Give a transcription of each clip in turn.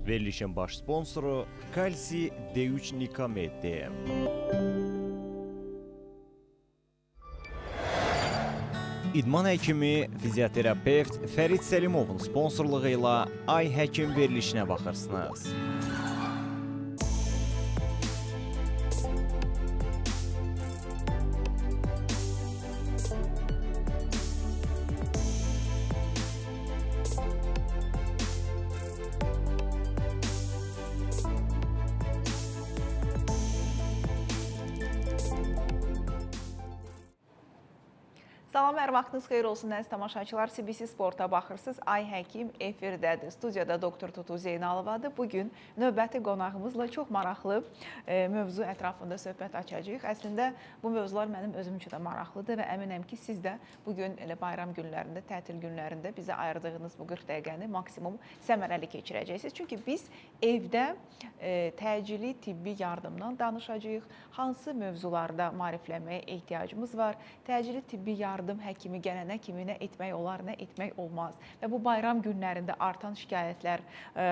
Verilişin baş sponsoru Kalsi D3 Nikomeddir. İdman həkimi, fizioterapevt Fərid Səlimovun sponsorluğu ilə Ay Həkim verilişinə baxırsınız. Salam, hər vaxtınız xeyir olsun əziz tamaşaçılar. CBC Sporta baxırsınız. Ay Həkim efirdədir. Studiyada doktor Tutu Zeynalovadır. Bu gün növbəti qonağımızla çox maraqlı mövzu ətrafında söhbət açacağıq. Əslində bu mövzular mənim özüm üçün də maraqlıdır və əminəm ki, siz də bu gün elə bayram günlərində, tətil günlərində bizə ayırdığınız bu 40 dəqiqəni maksimum səmərəli keçirəcəksiniz. Çünki biz evdə təcili tibbi yardımdan danışacağıq. Hansı mövzularda maariflənməyə ehtiyacımız var? Təcili tibbi yardım həkimi gələnə kimi nə etmək olar, nə etmək olmaz. Və bu bayram günlərində artan şikayətlər,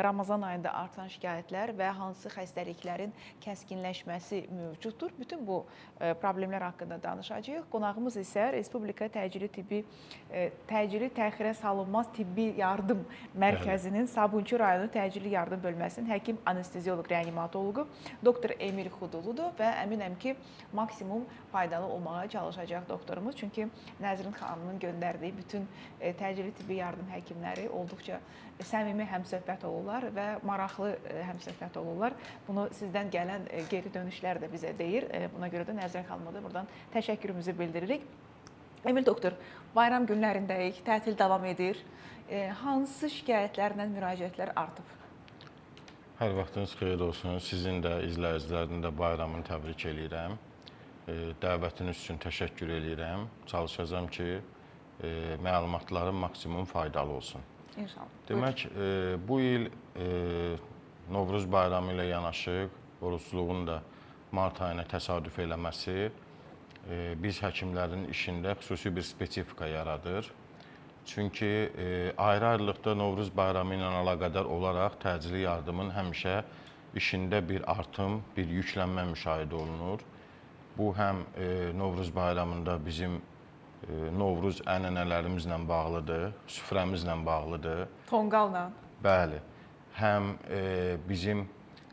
Ramazan ayında artan şikayətlər və hansı xəstəliklərin kəskinləşməsi mövcuddur. Bütün bu problemlər haqqında danışacağıq. Qonağımız isə Respublika Təcili Tibbi Təcili Təxirə Salınmaz Tibbi Yardım Mərkəzinin Sabunçu rayonu Təcili Yardım bölməsinin həkim anestezioloq reanimatoloqu doktor Emil Xuduludur və əminəm ki, maksimum faydalı olmağa çalışacaq doktorumuz. Çünki Nəzrin xanımın göndərdiyi bütün təcili tibbi yardım həkimləri olduqca səmimi həmsöhbət olurlar və maraqlı həmsöhbət olurlar. Bunu sizdən gələn geri dönüşlər də bizə deyir. Buna görə də Nəzrin xanıma da buradan təşəkkürümüzü bildiririk. Emil doktor, bayram günlərindəyik, tətil davam edir. Hansı şikayətlərlə müraciətlər artıb? Hər vaxtınız xeyir olsun. Sizin də, izləyicilərin də bayramını təbrik eləyirəm. Dəvətiniz üçün təşəkkür eləyirəm. Çalışacağam ki, məlumatlarım maksimum faydalı olsun. İnşallah. Demək, bu il Novruz bayramı ilə yanaşı orucluğun da mart ayına təsadüf eləməsi biz həkimlərin işində xüsusi bir spesifika yaradır. Çünki ayrı-ayrılıqda Novruz bayramı ilə əlaqədar olaraq təcili yardımın həmişə işində bir artım, bir yüklənmə müşahidə olunur. Bu həm Novruz bayramında bizim Novruz ənənələrimizlə bağlıdır, süfrəmizlə bağlıdır. Tonqalla. Bəli. Həm bizim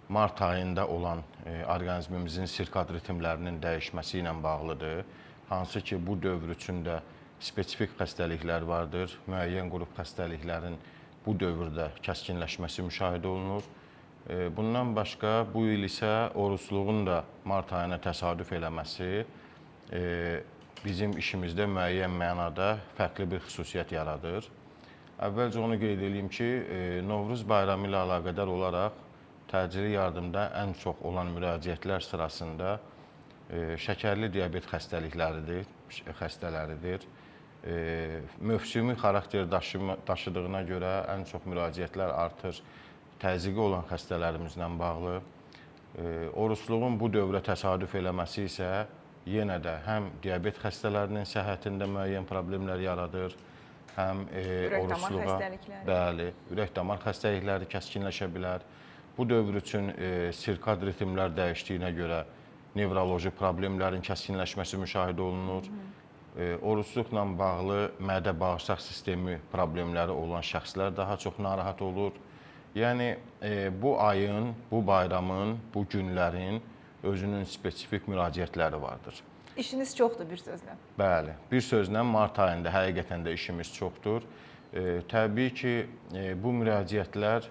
mart ayında olan orqanizmimizin sirkad ritmlərinin dəyişməsi ilə bağlıdır. Hansı ki, bu dövr üçün də spesifik xəstəliklər vardır. Müəyyən qrup xəstəliklərin bu dövrdə kəskinləşməsi müşahidə olunur. Bundan başqa bu il isə orucluğun da mart ayına təsadüf eləməsi bizim işimizdə müəyyən mənada fərqli bir xüsusiyyət yaradır. Əvvəlcə onu qeyd eləyim ki, Novruz bayramı ilə əlaqədar olaraq təcili yardımda ən çox olan müraciətlər sırasında şəkərli diabet xəstələridir. Mövsümi xarakter daşıdığına görə ən çox müraciətlər artır təzyiqi olan xəstələrimizlə bağlı. Orucluğun bu dövrə təsadüf eləməsi isə yenə də həm diabet xəstələrinin səhhətində müəyyən problemlər yaradır, həm orucluğa, bəli, ürək-damar xəstəlikləri kəskinləşə bilər. Bu dövr üçün sirkad ritmlər dəyişdiyinə görə nevroloji problemlərin kəskinləşməsi müşahidə olunur. Orucluqla bağlı mədə-bağırsaq sistemi problemləri olan şəxslər daha çox narahat olur. Yəni bu ayın, bu bayramın, bu günlərin özünün spesifik müraciətləri vardır. İşiniz çoxdur bir sözlə. Bəli, bir sözlə mart ayında həqiqətən də işimiz çoxdur. Təbii ki, bu müraciətlər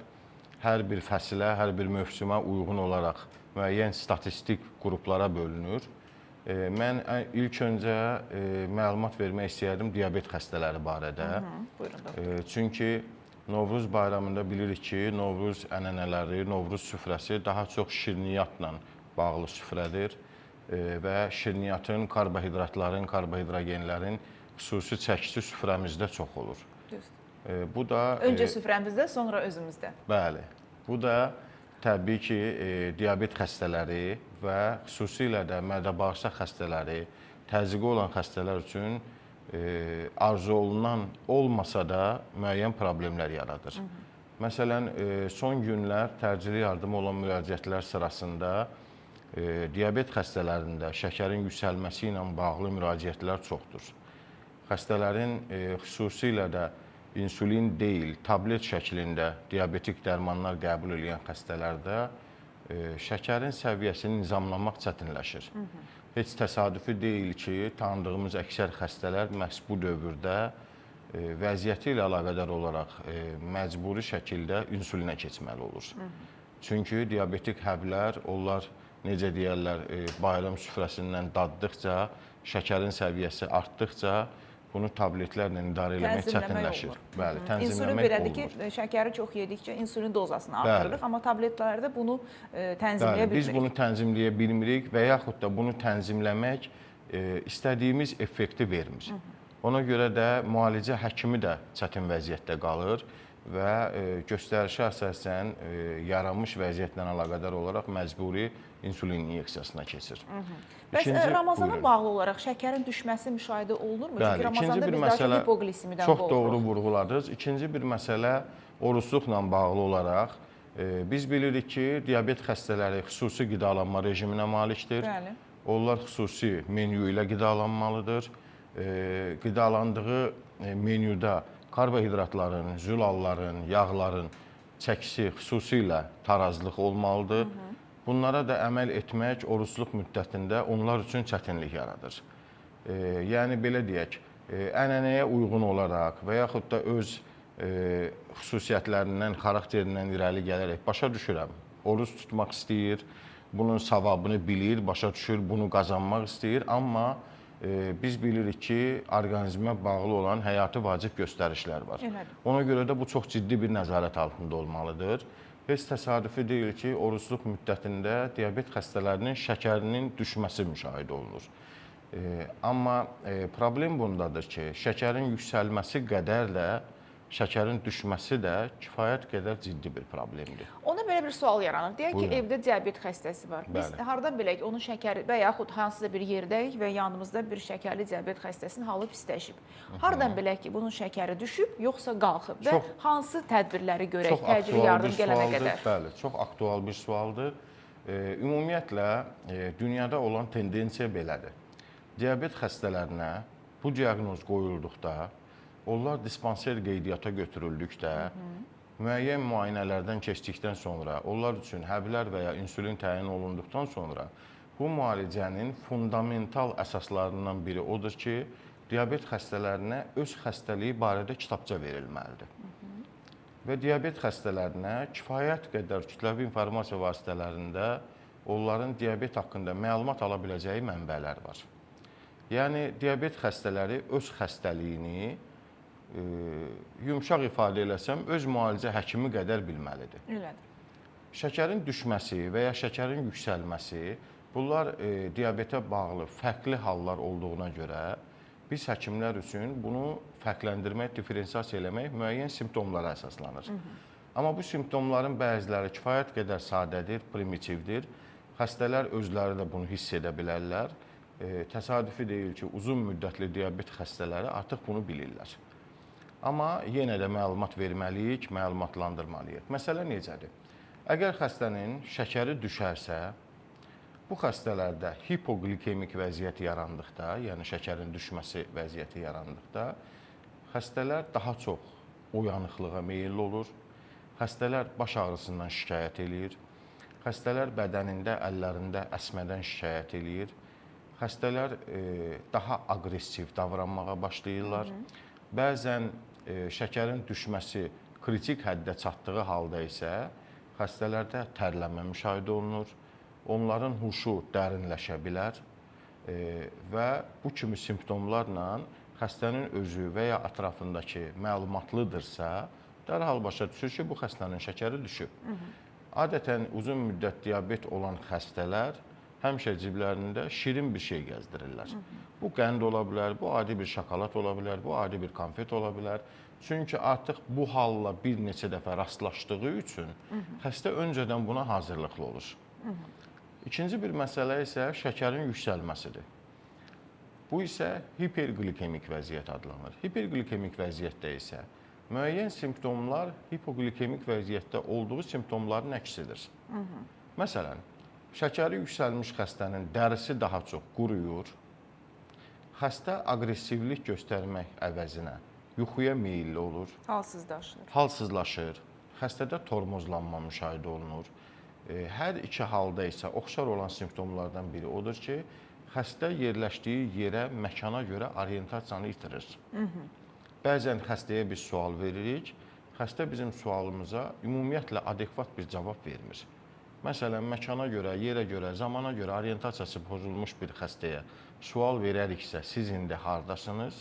hər bir fəsilə, hər bir mövsümə uyğun olaraq müəyyən statistik qruplara bölünür. Mən ilk öncə məlumat vermək istəyərdim diabet xəstələri barədə. Buyurun doktor. Çünki Novruz bayramında bilirik ki, Novruz ənənələri, Novruz süfrəsi daha çox şirniyyatla bağlı süfrədir və şirniyyatın, karbohidratların, karbohidrogenlərin xüsusi çəkisi süfrəmizdə çox olur. Düzdür. Bu da öncə süfrəmizdə, sonra özümüzdə. Bəli. Bu da təbii ki, diabet xəstələri və xüsusilə də mədə-bağırsaq xəstələri, təzyiqi olan xəstələr üçün arzu olunan olmasa da müəyyən problemlər yaradır. Məsələn, son günlər təcili yardıma olan müraciətlər sırasında diabet xəstələrində şəkərin yüksəlməsi ilə bağlı müraciətlər çoxdur. Xəstələrin xüsusilə də insulin deyil, tablet şəklində diabetik dərmanlar qəbul edən xəstələrdə şəkərin səviyyəsini nizamlamaq çətinləşir. Heç təsadüfi deyil ki, tanıdığımız əksər xəstələr məhz bu dövrdə vəziyyəti ilə əlaqədar olaraq məcburi şəkildə insulinə keçməli olur. Çünki diabetik həblər, onlar necə deyərlər, bayram süfrəsindən daddıqca, şəkərin səviyyəsi artdıqca bunu tabletlərlə idarə eləmək çətinləşir. Bəli, tənzimləmək İnsulin belədir ki, şəkəri çox yedikcə insulin dozasını artırırıq, amma tabletlərdə bunu tənzimləyə bilmirik. Biz bunu tənzimləyə bilmirik və yaxud da bunu tənzimləmək istədiyimiz effekti vermir. Ona görə də müalicə həkimi də çətin vəziyyətdə qalır və göstərişə əsasən yaranmış vəziyyətlə əlaqədar olaraq məcburi insulin inyeksiyasına keçir. Bəs Ramazana bağlı olaraq şəkərin düşməsi müşahidə olunurmu? Çünki Ramazanda biz daha çox hipoqlisimidən qorxuruq. Çox doğru vurğuladınız. İkinci bir məsələ orucluqla bağlı olaraq biz bilirik ki, diabet xəstələri xüsusi qidalanma rejiminə malikdir. Bəli. Onlar xüsusi menyu ilə qidalanmalıdır. Qidalandığı menyuda karbohidratların, zülalların, yağların çəkisi xüsusilə tarazlıq olmalıdır. Bunlara da əməl etmək orucluq müddətində onlar üçün çətinlik yaradır. Yəni belə deyək, ənənəyə uyğun olaraq və yaxud da öz xüsusiyyətlərindən, xarakterindən irəli gələrək başa düşürəm. Oruc tutmaq istəyir, bunun savabını bilir, başa düşür, bunu qazanmaq istəyir, amma biz bilirik ki, orqanizmə bağlı olan həyati vacib göstərişlər var. Elədir. Ona görə də bu çox ciddi bir nəzarət altında olmalıdır. Heç təsadüfi deyil ki, orucluq müddətində diabet xəstələrinin şəkərinin düşməsi müşahidə olunur. Amma problem bundadır ki, şəkərin yüksəlməsi qədər də şəkərin düşməsi də kifayət qədər ciddi bir problemdir. Ona belə bir sual yaranır. Deyək ki, evdə diabet xəstəsi var. Biz hardan bilək onun şəkəri və yaxud hansısa bir yerdəyik və yanımızda bir şəkərli diabet xəstəsinin halı pisləşib. Hardan bilək ki, bunun şəkəri düşüb, yoxsa qalxıb və hansı tədbirləri görək təcili yardım gələnə qədər? Bəli, çox aktual bir sualdır. Ümumiyyətlə, dünyada olan tendensiya belədir. Diabet xəstələrinə bu diaqnoz qoyulduqda, onlar dispanser qeydiyyata götürüldükdə, müəyyən müayinələrdən keçdikdən sonra, onlar üçün həblər və ya insulin təyin olunduqdan sonra bu müalicənin fundamental əsaslarından biri odur ki, diabet xəstələrinə öz xəstəliyi barədə kitabça verilməlidir. Və diabet xəstələrinə kifayət qədər kütləvi informasiya vasitələrində onların diabet haqqında məlumat ala biləcəyi mənbələr var. Yəni, diabet xəstələri öz xəstəliyini yumşaq ifadə eləsəm, öz müalicə həkimi qədər bilməlidir. Elədir. Şəkərin düşməsi və ya şəkərin yüksəlməsi, bunlar diabetə bağlı fərqli hallar olduğuna görə biz həkimlər üçün bunu fərqləndirmək, diferensiasiya eləmək müəyyən simptomlara əsaslanır. Amma bu simptomların bəziləri kifayət qədər sadədir, primitivdir. Xəstələr özləri də bunu hiss edə bilərlər. Təsadüfi deyil ki, uzun müddətli diabet xəstələri artıq bunu bilirlər. Amma yenə də məlumat verməliyik, məlumatlandırmalıyıq. Məsələ necədir? Əgər xəstənin şəkəri düşərsə, bu xəstələrdə hipoqlikemik vəziyyət yarandıqda, yəni şəkərin düşməsi vəziyyəti yarandıqda, xəstələr daha çox oyanıqlığa meyilli olur, xəstələr baş ağrısından şikayət eləyir, xəstələr bədənində, əllərində əsmədən şikayət eləyir, xəstələr daha aqressiv davranmağa başlayırlar. Bəzən şəkərin düşməsi kritik həddə çatdığı halda isə xəstələrdə tərləmə müşahidə olunur, onların huşu dərinləşə bilər və bu kimi simptomlarla xəstənin özü və ya ətrafındakı məlumatlıdırsa, dərhal başa düşür ki, bu xəstənin şəkəri düşüb. Adətən uzun müddət diabet olan xəstələr həmişə ciblərində şirin bir şey gəzdirirlər. Bu qənd ola bilər, bu adi bir şokolad ola bilər, bu adi bir konfet ola bilər. Çünki artıq bu halla bir neçə dəfə rastlaşdığı üçün xəstə öncədən buna hazırlıqlı olur. İkinci bir məsələ isə şəkərin yüksəlməsidir. Bu isə hiperqlikemik vəziyyət adlanır. Hiperqlikemik vəziyyətdə isə Müəyyən simptomlar hipoqlikemik vəziyyətdə olduğu simptomların əksidir. Məsələn, şəkəri yüksəlmiş xəstənin dərisi daha çox quruyur. Xəstə aqressivlik göstərmək əvəzinə yuxuya meyilli olur, Halsızlaşır. halsızlaşır, xəstədə tormozlanma müşahidə olunur. Hər iki halda isə oxşar olan simptomlardan biri odur ki, xəstə yerləşdiyi yerə, məkana görə orientasiyanı itirir. Bəzən xəstəyə biz sual veririk, xəstə bizim sualımıza ümumiyyətlə adekvat bir cavab vermir. Məsələn, məkana görə, yerə görə, zamana görə orientasiyası pozulmuş bir xəstəyə sual verəriksə, siz indi hardasınız?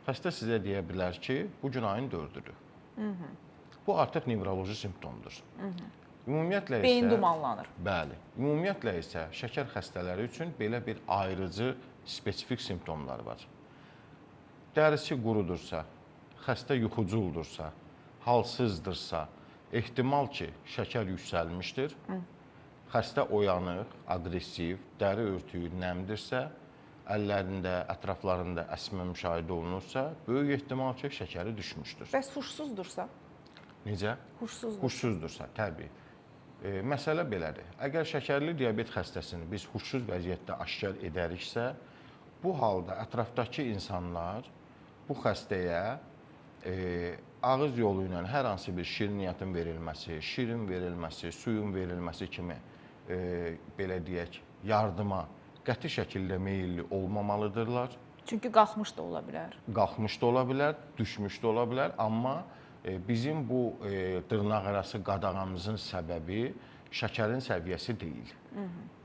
Xəstə sizə deyə bilər ki, bu gün ayın 4-üdür. Bu artıq nevroloji simptomdur. Ümumiyyətlə isə Beyin dumanlanır. Bəli. Ümumiyyətlə isə şəkər xəstələri üçün belə bir ayırıcı spesifik simptomlar var. Dərisi qurudursa, xəstə yuxuculdursa, halsızdırsa, ehtimal ki, şəkər yüksəlmişdir. Xəstə oyanıq, aqressiv, dəri örtüyü nəmdirsə, əllərində, ətraflarında əsmə müşahidə olunursa, böyük ehtimal ki, şəkəri düşmüşdür. Bəs huşsuzdursa? Necə? Huşsuzdur. Huşsuzdursa, təbii. Məsələ belədir. Əgər şəkərli diabet xəstəsini biz huşsuz vəziyyətdə aşkar edəriksə, bu halda ətrafdakı insanlar bu xəstəyə ağız yolu ilə hər hansı bir şirniyyatın verilməsi, şirin verilməsi, suyun verilməsi kimi belə deyək, yardıma qəti şəkildə meyilli olmamalıdırlar. Çünki qalxmış da ola bilər. Qalxmış da ola bilər, düşmüş də ola bilər, amma bizim bu dırnaqarası qadağamızın səbəbi şəkərin səviyyəsi deyil.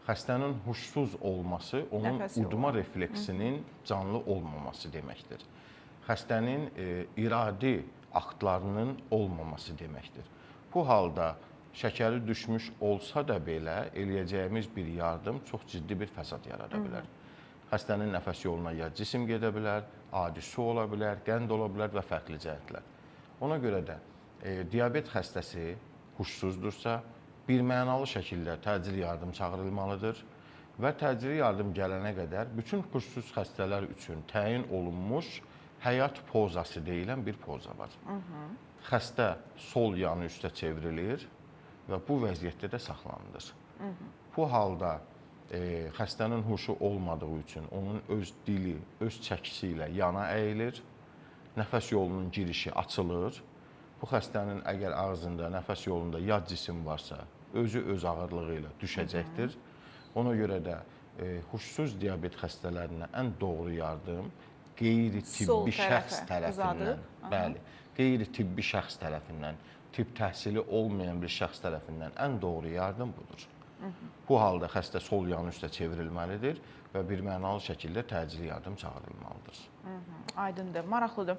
Xəstənin huşsuz olması onun Nəfəs yolu. udma refleksinin canlı olmaması deməkdir. Xəstənin iradi aktlarının olmaması deməkdir. Bu halda şəkəri düşmüş olsa da belə eləyəcəyimiz bir yardım çox ciddi bir fəsad yarada bilər. Xəstənin nəfəs yoluna ya cisim gedə bilər, adi su ola bilər, qənd ola bilər və fərqli cəhətlər. Ona görə də diabet xəstəsi huşsuzdursa, birmənalı şəkildə təcili yardım çağırılmalıdır və təcili yardım gələnə qədər bütün huşsuz xəstələr üçün təyin olunmuş həyat pozası deyilən bir poza var. Xəstə sol yanı üstə çevrilir və bu vəziyyətdə də saxlanılır. Bu halda xəstənin huşu olmadığı üçün onun öz dili, öz çəkisi ilə yana əyilir, nəfəs yolunun girişi açılır. Bu xəstənin əgər ağzında, nəfəs yolunda yad cisim varsa, özü öz ağırlığı ilə düşəcəkdir. Ona görə də huşsuz diabet xəstələrinə ən doğru yardım qeyri-tibbi şəxs tərəfindən, bəli, qeyri-tibbi şəxs tərəfindən, tibb təhsili olmayan bir şəxs tərəfindən ən doğru yardım budur. Bu halda xəstə sol yanı üstə çevrilməlidir və birmənalı şəkildə təcili yardım çağırılmalıdır. Aydındır, maraqlıdır.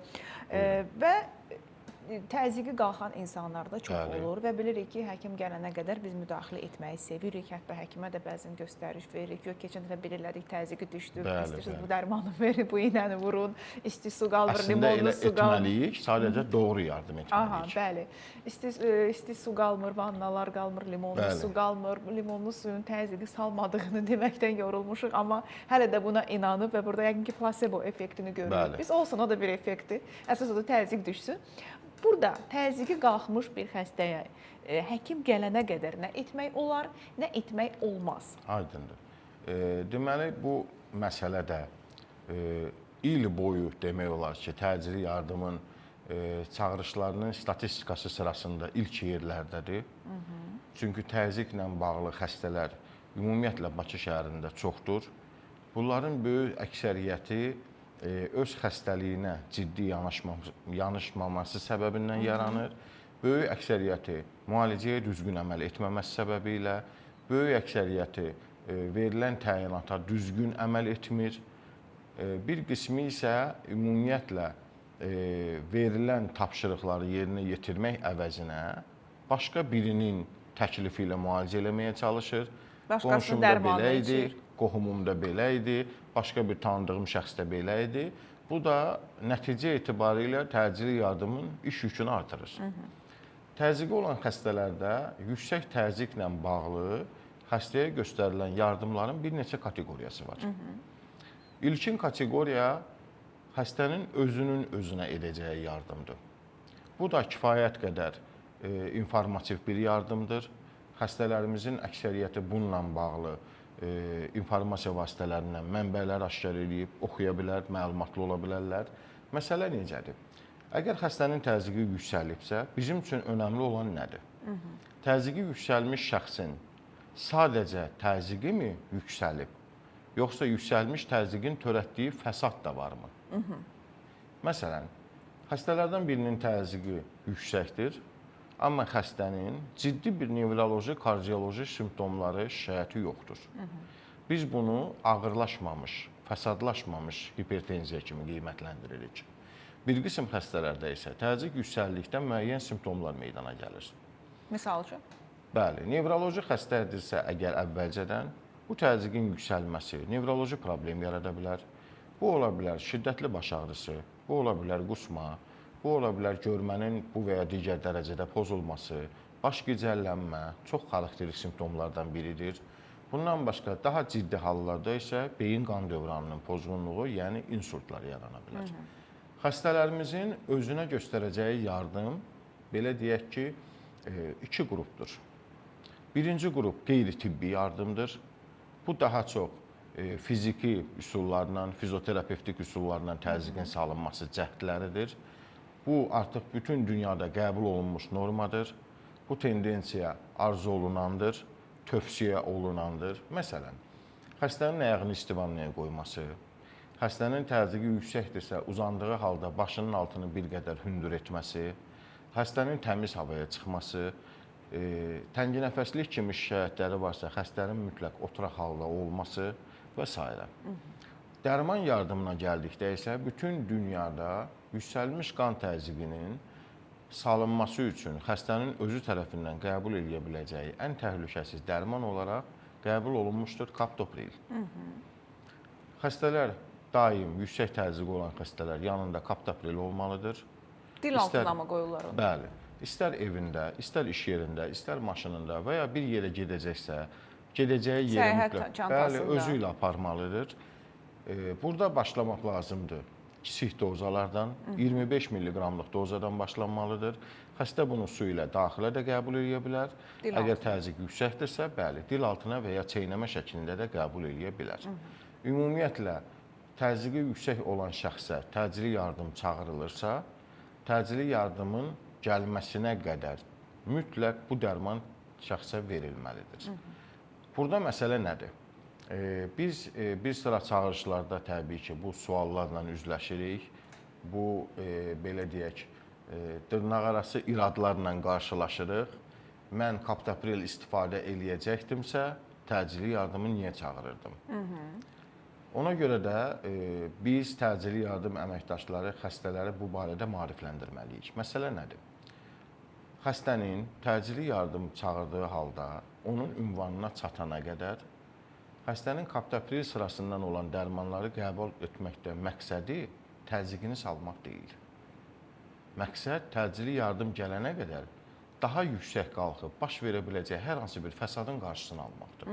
Və təzyiqi qalxan insanlarda çox Bəli. olur və bilirik ki, həkim gələnə qədər biz müdaxilə etməyi sevirik. Hətta həkimə də bəzən göstəriş veririk. Yox, keçən dəfə belə elədik, təzyiqi düşdü. Bəli, İstəyirsiniz bəli. bu dərmanı verin, bu iynəni vurun. İsti su qalmır, Əslində limonlu elə su qalmır. etməliyik, sadəcə doğru yardım Aha, etməliyik. bəli. İsti su qalmır, vannalar qalmır, limonlu Bəli. su qalmır. Limonlu suyun təzyiqi salmadığını deməkdən yorulmuşuq, amma hələ də buna inanıb və burada yəqin ki, plasebo effektini görürük. Bəli. Biz olsun, o da bir effektdir. Əsas odur təzyiq düşsün. Burada təzyiqi qalxmış bir xəstəyə həkim gələnə qədər nə etmək olar, nə etmək olmaz? Aydındır. Deməli, bu məsələ də il boyu demək olar ki, təcili yardımın çağırışlarının statistikası sırasında ilk yerlərdədir. Çünki təzyiqlə bağlı xəstələr ümumiyyətlə Bakı şəhərində çoxdur. Bunların böyük əksəriyyəti öz xəstəliyinə ciddi yanaşmaması səbəbindən yaranır. Böyük əksəriyyəti müalicəyə düzgün əməl etməməsi səbəbi ilə, böyük əksəriyyəti verilən təyinata düzgün əməl etmir. Bir qismi isə ümumiyyətlə verilən tapşırıqları yerinə yetirmək əvəzinə başqa birinin təklifi ilə müalicə eləməyə çalışır. Başqasının Qonşum da dərmanını belə idi, içir. qohumum da belə idi, başqa bir tanıdığım şəxs də belə idi. Bu da nəticə etibarilə təcili yardımın iş yükünü artırır. Təzyiqi olan xəstələrdə yüksək təzyiqlə bağlı xəstəyə göstərilən yardımların bir neçə kateqoriyası var. İlkin kateqoriya xəstənin özünün özünə edəcəyi yardımdır. Bu da kifayət qədər informativ bir yardımdır. Xəstələrimizin əksəriyyəti bununla bağlı informasiya vasitələrindən mənbələr aşkar eləyib, oxuya bilər, məlumatlı ola bilərlər. Məsələ necədir? Əgər xəstənin təzyiqi yüksəlibsə, bizim üçün önəmli olan nədir? Təzyiqi yüksəlmiş şəxsin sadəcə təzyiqi mi yüksəlib, yoxsa yüksəlmiş təzyiqin törətdiyi fəsad da varmı? Məsələn, xəstələrdən birinin təzyiqi yüksəkdir, amma xəstənin ciddi bir nevroloji, kardioloji simptomları, şikayəti yoxdur. Biz bunu ağırlaşmamış, fəsadlaşmamış hipertenziya kimi qiymətləndiririk. Bir qism xəstələrdə isə təzyiq yüksəldikdə müəyyən simptomlar meydana gəlir. Misal üçün? Bəli, nevroloji xəstədirsə əgər əvvəlcədən bu təzyiqin yüksəlməsi nevroloji problem yarada bilər. Bu ola bilər şiddətli baş ağrısı, bu ola bilər qusma, bu ola bilər görmənin bu və ya digər dərəcədə pozulması, baş gicəllənmə çox xarakterik simptomlardan biridir. Bundan başqa daha ciddi hallarda isə beyin qan dövranının pozğunluğu, yəni insultlar yarana bilər. Xəstələrimizin özünə göstərəcəyi yardım, belə deyək ki, iki qrupdur. Birinci qrup qeyri-tibbi yardımdır. Bu daha çox fiziki üsullarla, fizioterapevtik üsullarla təzyiqin salınması cəhdləridir. Bu artıq bütün dünyada qəbul olunmuş normadır. Bu tendensiya arzu olunandır, tövsiyə olunandır. Məsələn, xəstənin ayağını isti vannaya qoyması, xəstənin təzyiqi yüksəkdirsə, uzandığı halda başının altını bir qədər hündür etməsi, xəstənin təmiz havaya çıxması, tənginəfəslik kimi şikayətləri varsa, xəstənin mütləq oturaq halda olması və s. Dərman yardımına gəldikdə isə bütün dünyada yüksəlmiş qan təzyiqinin salınması üçün xəstənin özü tərəfindən qəbul edə biləcəyi ən təhlükəsiz dərman olaraq qəbul olunmuşdur kaptopril. Xəstələr daim yüksək təzyiqi olan xəstələr yanında kaptopril olmalıdır. Dil altına mı qoyurlar onu? Bəli. İstər evində, istər iş yerində, istər maşınında və ya bir yerə gedəcəksə, gedəcəyi yerə mütləq, bəli, özü ilə aparmalıdır. Burada başlamaq lazımdır. Kiçik dozalardan, 25 milliqramlıq dozadan başlanmalıdır. Xəstə bunu su ilə daxilə də qəbul edə bilər. Əgər təzyiq yüksəkdirsə, bəli, dil altına və ya çeynəmə şəklində də qəbul edə bilər. Ümumiyyətlə, təzyiqi yüksək olan şəxsə təcili yardım çağırılırsa, təcili yardımın gəlməsinə qədər mütləq bu dərman şəxsə verilməlidir. Burada məsələ nədir? Biz bir sıra çağırışlarda təbii ki, bu suallarla üzləşirik. Bu, belə deyək, dırnaqarası iradlarla qarşılaşırıq. Mən kaptopril istifadə eləyəcəkdimsə, təcili yardımı niyə çağırırdım? Ona görə də biz təcili yardım əməkdaşları xəstələri bu barədə maarifləndirməliyik. Məsələ nədir? Xəstənin təcili yardım çağırdığı halda onun ünvanına çatana qədər xəstənin kaptopril sırasından olan dərmanları qəbul etməkdə məqsədi təzyiqini salmaq deyil. Məqsəd təcili yardım gələnə qədər daha yüksək qalxıb baş verə biləcək hər hansı bir fəsadın qarşısını almaqdır.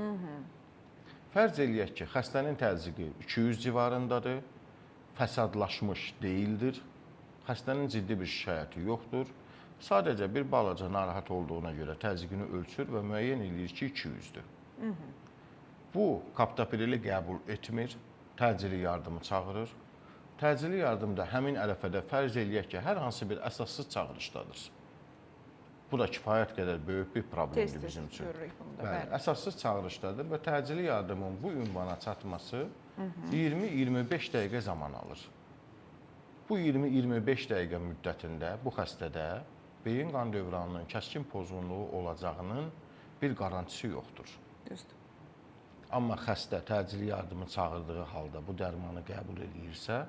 Fərz eləyək ki, xəstənin təzyiqi 200 civarındadır, fəsadlaşmış deyildir, xəstənin ciddi bir şikayəti yoxdur. Sadəcə bir balaca narahat olduğuna görə təzyiqini ölçür və müəyyən eləyir ki, 200-dür. Bu, kaptoprili qəbul etmir, təcili yardımı çağırır. Təcili yardımda həmin ərəfədə fərz eləyək ki, hər hansı bir əsassız çağırışdadır. Bu da kifayət qədər böyük bir problemdir bizim üçün. Görürük bunu da, bəli, əsassız çağırışdadır və təcili yardımın bu ünvana çatması 20-25 dəqiqə zaman alır. Bu 20-25 dəqiqə müddətində bu xəstədə beyin qan dövranının kəskin pozğunluğu olacağının bir qarantisi yoxdur. Düzdür. Amma xəstə təcili yardımı çağırdığı halda bu dərmanı qəbul eləyirsə,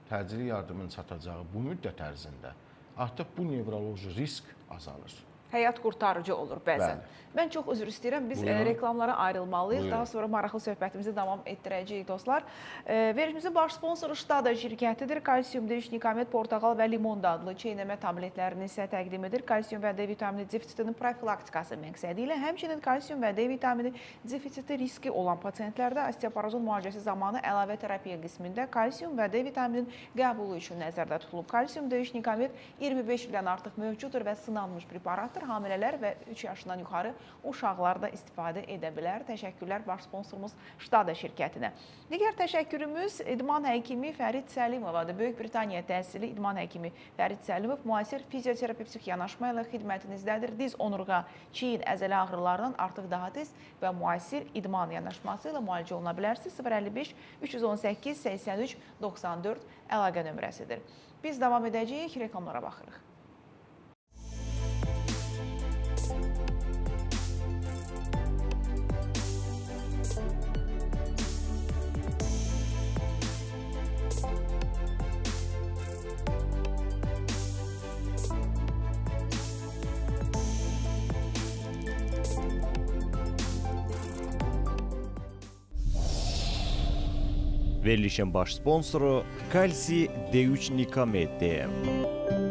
təcili yardımın çatacağı bu müddət ərzində artıq bu nevroloji risk azalır. Həyat qurtarıcı olur bəzən. Bəli. Mən çox üzr istəyirəm. Biz Buyurun. Reklamlara ayrılmalıyıq. Buyurun. Daha sonra maraqlı söhbətimizi davam etdirəcəyik dostlar. Verilişimizin baş sponsoru Stada şirkətidir. Kalsium D3 Nikamet, portağal və limon dadlı çeynəmə tabletlərini sizə təqdim edir. Kalsium və D vitamini defisitinin profilaktikası məqsədi ilə, həmçinin kalsium və D vitamini defisiti riski olan pasientlərdə osteoporozun müalicəsi zamanı əlavə terapiya qismində kalsium və D vitaminin qəbulu üçün nəzərdə tutulub. Kalsium D3 Nikamet 25 ildən artıq mövcuddur və sınanmış preparatdır. Hamilələr və 3 yaşından yuxarı uşaqlar da istifadə edə bilər. Təşəkkürlər baş sponsorumuz Stada şirkətinə. Digər təşəkkürümüz idman həkimi Fərid Səlimovadır. Böyük Britaniya təhsili idman həkimi Fərid Səlimov müasir fizioterapevtik yanaşma ilə xidmətinizdədir. Diz, onurğa, çiyin, əzələ ağrılarından artıq daha tez və müasir idman yanaşması ilə müalicə oluna bilərsiniz. 055 318 83 94 əlaqə nömrəsidir. Biz davam edəcəyik, reklamlara baxırıq. Verilişin baş sponsoru Kalsi D3 Nikamet DM.